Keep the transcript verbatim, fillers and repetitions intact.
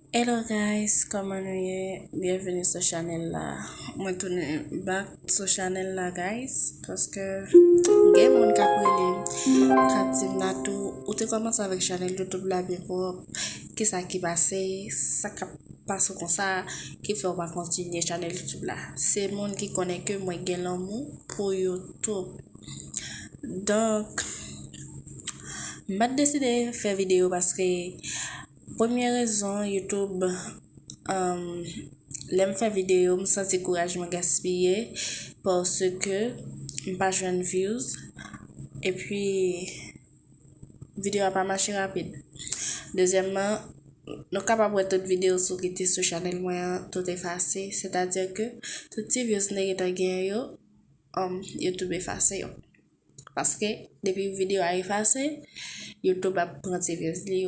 Hello guys, kòman nou ye? Byenveni sou chanèl la. Mwen tounen back sou chanèl la guys, paske gen moun k ap rele m, k ap di m Natou, ou te kòmanse avèk chanèl YouTube la byen pwòp. Kisa ki pase? Sa k ap pase w konsa ki fè w pa kontinye chanèl YouTube la? Se moun ki konnen ke mwen gen lanmou pou YouTube. Donk, m pa t deside fè videyo paske premye rezon, YouTube, um, lè m fè videyo, m santi kouraj mwen gaspiye paske m pa jwenn views. Epi, videyo a pa mache rapid. Dezyèmman, nou kapab wè tout videyo sou ki te sou chanèl mwen an, tout efase. Sètadi ke tout ti views m te gentan gen yo, um, YouTube efase yo. Paske depi videyo a efase, YouTube ap pran ti views li yo.